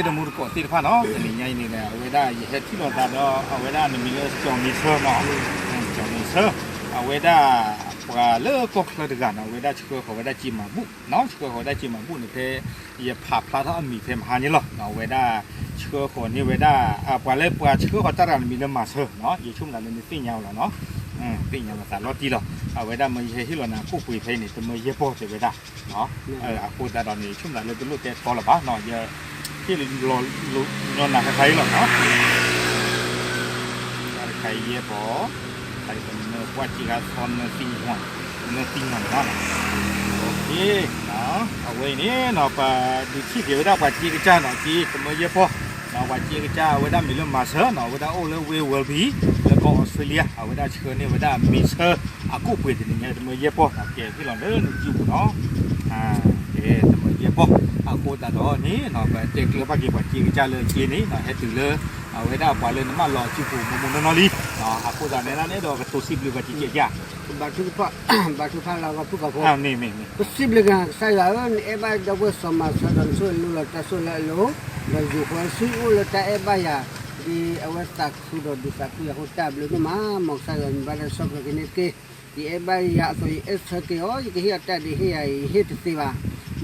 တမူတကိးသ့ၣ်တဖၣ်နီၤ, တနံၤညါအံၤန့ၣ် အဝဲဒၣ်ယဟဲထံၣ်လိာ်သးဒီး အဝဲဒၣ်နမံၤလၢ ကၠီၤမံၤဆၢနီၤ, ကၠီၤမံၤဆၢ, အဝဲဒၣ် ပှၤလၢကီၢ်ချၢတဂၤနီၤ, အဝဲဒၣ်ဆှၢဃီၤဝဲဒၣ်က့မၤဘူၣ်နီၤ, ဆှၢဃီၤဝဲဒၣ်က့မၤဘူၣ်န့ၣ် ဖဲယဖးဖျါထီၣ်အမံၤဖဲမဟါန့ၣ်လီၤ, အဝဲဒၣ်ဆှၢဃီၤန့ၢ်ဝဲဒၣ် ပှၤလၢပှၤဆှၢဃီၤတၢ်တဂၤနမံၤလၢမၤဆၢနီၤ, ယဆိကမိၣ်သးလၢနသ့ၣ်ညါဝဲလီၤနီၤ, သ့ၣ်ညါဝဲသးလီၤတံၢ်လီၤ, အဝဲဒၣ်မ့ၢ်ယဟဲဟ့ၣ်လီၤနၤကိၣ်ပှ့ၤဖဲအံၤန့ၣ် တမၢယဲၢ်ပီၢ်တဲဝဲဒၣ် အဃိသတးဒီးန့ၣ် ယဆိကမိၣ်သးလၢတလိၣ်တဲထီလၢၤဘၣ်နီၤ, ယဟ့ၣ်လီၤနၤခါခါအံၤလီၤနီၤ, တခါအံၤယဲၢ်ပီၢ်, တခါအံၤပမၢပှၢ်က့ဂၤသီနၢသံနွံ, နၢသံနွံနီၤ, အဝဲအံၤန့ၣ်နီၤ ပဒုးထံၣ်က့ၤဝဲဒၣ်ပှၤစ့ကစၢ်နီၤ, က့တမၢယဲၢ်ပီၢ်, ပှၤစ့ကစၢ်အဝဲဒၣ်မံၤလၢမၤဆၢနီၤ, အဝဲဒၣ်အိၣ်လၢဝ့ၢ် Werribee လၢကီၢ်အီစထြ့လယါ, အဝဲဒၣ်ဆှၢန့ၢ်ဝဲဒၣ်မံၤဆၢ အကိၣ်ပှ့ၤတနံၤညါ တမၢယဲၢ်ပီၢ်နီၤ, ကဲဟ့ၣ်လီၤလၢနစုပူၤနီၤ, ကဲတမၢယဲၢ်ပီၢ်, အဃိသတးဒီးန့ၣ်နီၤ ပတဲကျၢၤဘၣ်က့ၤပှၤစ့ကစၢ်လၢက့န့ၣ်နီၤ, ဟဲတုၤလၢ အဝဲဒၣ်ပှၤလၢနမၢလီၤအစုပူၤမိၢ်မိၢ်နီၢ်နီၢ်လံ, အဃိသတးန့ၣ် လၢန့ၣ်ဒီးကတိၤစံးဘျုးပှၤစ့ကစၢ်, ဘါထုကဖၣ်, ဘါထုကဖၣ်လၢအဂီၢ်ဖုၣ်ကိာ်ဖိ, ပစံးဘျုးက့ၤကစၢ်ယွၤဧၢ, နအဲၣ်ဘၣ်ဒီပုၢ်ဝဲၢ်စီၤမၤစၢၤဒီးနဆိၣ်ဂ့ၤလူလီၤတၢ်ဆိၣ်ဂ့ၤလၢအလိၤ, ဒီးယိၤဃီဆူအိၣ်လၢတၢ်အဲၣ်ဘၣ်ယၤ, ဒ်အဝဲသးခုဒီးဒုးသးခုယၤအဃိတၢ်ဘျုးဒိၣ်မး, မ်ကစၢ်ယွၤမ့ၢ်ဘၣ်တၢ်ဆီၣ်ထွဲက့ၤန့ၢ်တက့ၢ်, ယအဲၣ်ဘၣ်ယၤအသိးယအဲၣ်ဆၢက့ၤအီၤ, ယကဟ့ၣ်အီၤတၢ်ဒ်ဟ့ၣ်ယၤအံၤ ယဟ့ၣ်တသ့ဘၣ်,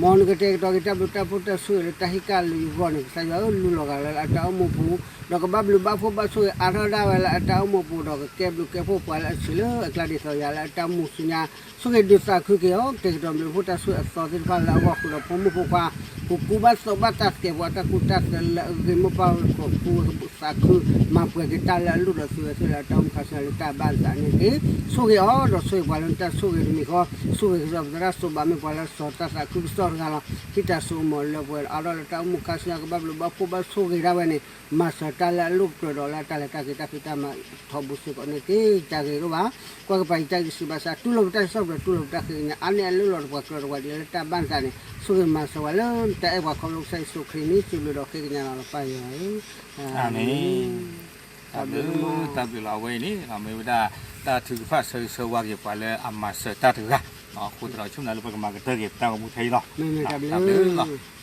မ်နကတဲာ်ကတီၤက့ၤတၢ်ဘျုးတၢ်ဖှိၣ်တၢ်ဆိၣ်ဂ့ၤလၢတၢ်ဟ့ၣ်ကၣ်လၢယဂီၢ်န့ၣ် ကစၢ်ယွၤဧၢ, လူလီၤဂာ်လၢအတၢ်အိၣ်မူပူၤ, ဒီးကဘၣ်ဘျုးဘၣ်ဖှိၣ်ဘၣ်ဆိၣ်ဂ့ၤအါထီၣ်ဒၣ်ဝဲလၢအတၢ်အိၣ်မူပူၤ, ဒီးကကဲဘျုးကဲဖှိၣ်ပှၤလၢအဆံးလၢအကျါဒ်သိးယၤလၢအတၢ်အိၣ်မူဆူညါ, ဆိၣ်ဂ့ၤဒုးသးခုက့ၤအီၤ, တဲာ်ကတီၤဘျုးဖှိၣ်တၢ်ဆိၣ်ဂ့ၤအသီသ့ၣ်တဖၣ်လၢအဂီၢ်ဃုာ်ဒီးဖိမုၣ်ဖိခွါ, ပကူဘၣ်သိးဘၣ်တၢ်သကဲးပဝးတၢ်ကူတၢ်သိးလၢအဂ့ၤမိၢ်ပၢ်ဝဲကိးပူဝဲသးခု, မၤပှဲၤက့ၤတၢ်လၢအလိၣ်ဒီးသုဝဲသ့ၣ်လၢအတၢ်အိၣ်မူခါဆူညါလၢတၢ်ဘၣ်သးန့ၣ်တက့ၢ်, ဆိၣ်ဂ့ၤအီၤဒီးဆိၣ်ဂ့ၤပှၤလၢနတၢ်ဆိၣ်ဂ့ၤတမံၤဃီ, ဆိၣ်ဂ့ၤကစၢ်ပသရၣ်စီၤဘးမ့ၢ်ပှၤလၢစီၤတၢ်သးခုကစီၣ်တဂၤလီၤ, ဟံးတၢ်စိကမီၤလၢပှဲၤဒီးအါထီၣ်လၢတၢ်အိၣ်မူခါဆူညါ ကဘၣ်ဘျုးဘၣ်ဖှိၣ်ဘၣ်ဆိၣ်ဂ့ၤဒၣ်ဝဲန့ၣ်, မၤစၢၤတၢ်လၢအလိၣ်ကြၢးဒီးလၢအတၢ်လဲၤတၢ်က့ၤတၢ်ဖံးတၢ်မၤထီဘိစ့ၢ်ကီးန့ၣ်တက့ၢ်, တၢ်ဂ့ၤဒိၣ်ဘၣ်, ကွၢ်ကပၤယတၢ်ဂံၢ်စၢ်ဘါစၢ် တူၢ်လိာ်ပတၢ်ကစီၣ်ပတြၢၤ တူၢ်လိာ်ပတၢ်ဃ့ကညး အါန့ၢ်အလုၢ်လီၤတပှၤကြၢးတပှၤဒ်လၢတၢ်ဘၣ်သးန့ၣ် ဆိၣ်ဂ့ၤမၤစၢၤပှၤလၢတၢ်အဲၣ်ပှၤခီဖျိကစၢ်ယ့ၣ်ၡူးခရံာ်န့ၣ် စံးဘျုးဒီးဃ့ကညးလီၤလၢပၢ်ယွၤဧၢ, အၤမ့ၣ်, တၢ်ဘျုး, တၢ်ဘျုးလီၤ အဝဲအံၤန့ၣ် မ့ၢ်ဝဲဒၣ် တၢ်ထုကဖၣ်ဆၢဂ့ၤဆၢဝါက့ၤပှၤလၢအမၤစၢၤတၢ်တဂၤ, အဃိသတးဒီးဆိကမိၣ်လၢပကမၤကတၢၢ်က့ၤပတၢ်ဂီၤမူထဲအံၤလီၤ, တၢ်ဘျုးလီၤ.